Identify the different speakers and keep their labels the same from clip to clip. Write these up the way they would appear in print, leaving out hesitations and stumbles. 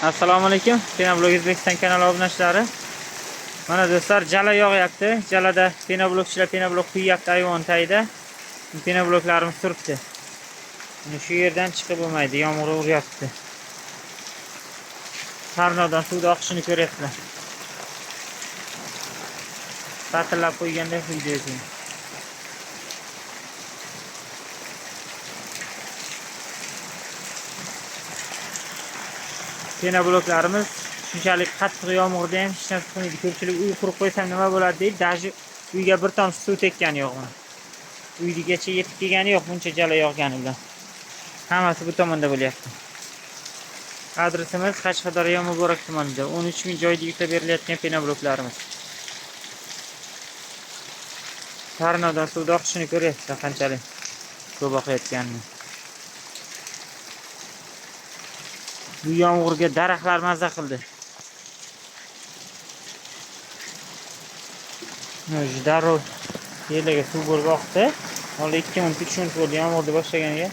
Speaker 1: Assalomu alaykum, Penoblok O'zbekiston kanali obunachilari. Mana do'stlar, jala yog'yapti. Jalada penoblokchilar penoblok quyyapti ayvon tagida. Penobloklarimiz turibdi. Mana shu yerdan chiqib bo'lmaydi, yomg'ir uryapti. Tarnodan suvni oqishini ko'ryapsizlar. Tatillab qo'yganda quydi o'zi. Penobloklarimiz shunchalik qattiq yomg'irda ham hech narsa qilmaydi. Ko'pchilik uy qurib qo'ysam nima bo'ladi deydi. Даже uyga bir tomchi suv tekkani yo'q mana. Uygacha yetib kelgani yo'q buncha jala yog'gani bilan. Hammasi bu tomonda bo'lyapti. Adresimiz Qashqadaryo Muborak tumanida 13 ming joyda yuklab berilayotgan penobloklarimiz. Tarnodan suvni oqishini ko'ryapsizlar qanchalik ko'p oqayotganini. Bu yomg'irga daraxtlar maza qildi. Darrov yerlarga suv bo'lib oqdi. Hali 2 minut, 3 minut bo'ldi yomg'irni boshlaganiga.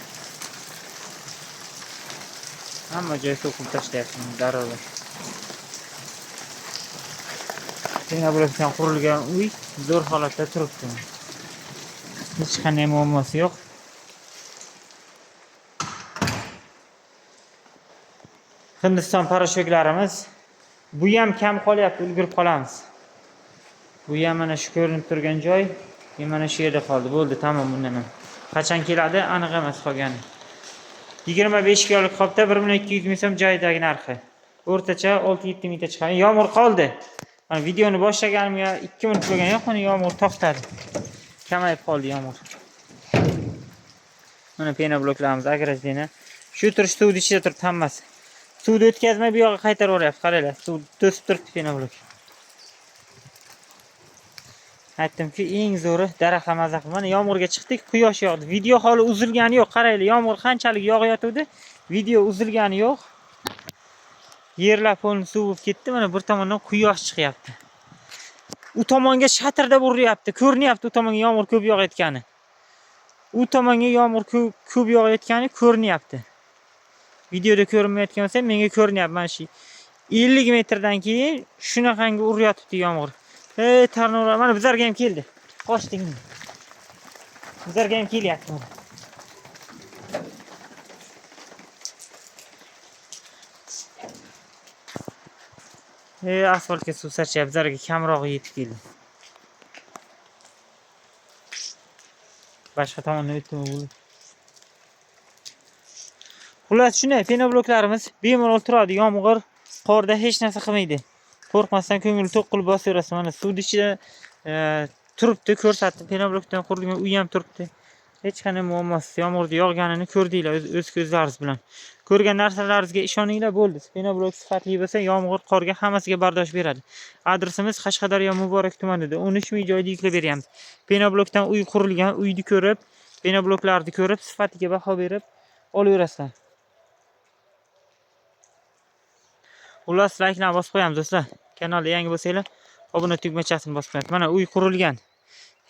Speaker 1: Hamma joy suv qilib tashlayapti darrov. Penoblokdan qurilgan uy zo'r holatda turibdi. Hech qanday muammosi yo'q. Hindiston parashoklarimiz, bu ham kam qolyapti, ulgurib qolamiz. Bu ham mana shu ko'rinib turgan joy, mana shu yerda qoldi. Bo'ldi, tamom bundan ham. Qachon keladi aniq emas qolgani. 25 kilolik qopda 1 200 000 so'm joyidagi narxi. O'rtacha 6-7 mingta chiqadi. Yomg'ir qoldi. Mana videoni boshlaganimga 2 minut bo'lgan yo'q, mana yomg'ir to'xtadi. Kamayib qoldi yomg'ir. Mana penobloklarimiz ограждение. Shu turish suvni ichida turibdi hammasi. Suvni o'tkazmay bu yoqqa qaytarib yuboryapti, qaranglar. Suv to'sib turibdi penoblok. Aytdimki, eng zo'ri daraxtlar maza qildi. Mana yomg'irga chiqdik, quyosh yog'di. Video holi uzilgani yo'q. Qaranglar, yomg'ir qanchalik yog'ayotgandi, video uzilgani yo'q. Yerlar polni suv bo'lib ketdi. Mana bir tomondan quyosh chiqyapti. U tomonga shatirdab uryapti. Ko'rinyapti u tomonga yomg'ir ko'p yog'ayotgani. U tomonga yomg'ir ko'p yog'ayotgani ko'rinyapti. Videoda ko'rinmayotgan bo'lsa, menga ko'rinyapti mana shu 50 metrdan keyin shunaqangi uryotibdi yomg'ir. Ey tarnovlar, mana bizlarga ham keldi. Qochdik. Bizlarga ham kelyapti mana. Ey asfaltga suv sachyapti, bizlarga kamrog'i yetib keldi. Boshqa tomondan o'tdimi bu? Xullas shunday penobloklarimiz bemalol turadi, yomg'ir, qorda hech narsa qilmaydi. Qo'rqmasdan ko'ngil to'q qilib bosaverasiz. Mana suvni ichida turibdi, ko'rsatdim. Penoblokdan qurilgan uy ham turibdi. Hech qanday muammosiz. Yomg'irni yog'ganini ko'rdinglar o'z ko'zlaringiz bilan. Ko'rgan narsalaringizga ishoninglar, bo'ldi. Penoblok sifatli bo'lsa, yomg'ir, qorga hammasiga bardosh beradi. Adresimiz Qashqadaryo Muborak tumanida 13 ming joyda yuklab beryapmiz. Penoblokdan uy qurilgan, uyni ko'rib, penobloklarni ko'rib, sifatiga baho berib olaverasizlar. Xullas, layklarni bosib qo'yamiz do'stlar. Kanalda yangi bo'lsanglar, obuna tugmachasini bosib qo'yamiz. Mana uy qurilgan.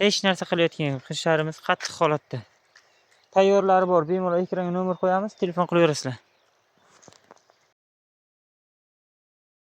Speaker 1: Hech narsa qilayotgan yo'q. Qishlarimiz qattiq holatda. Tayyorlari bor. Bemalol ekranga nomer qo'yamiz, telefon qilaverasizlar.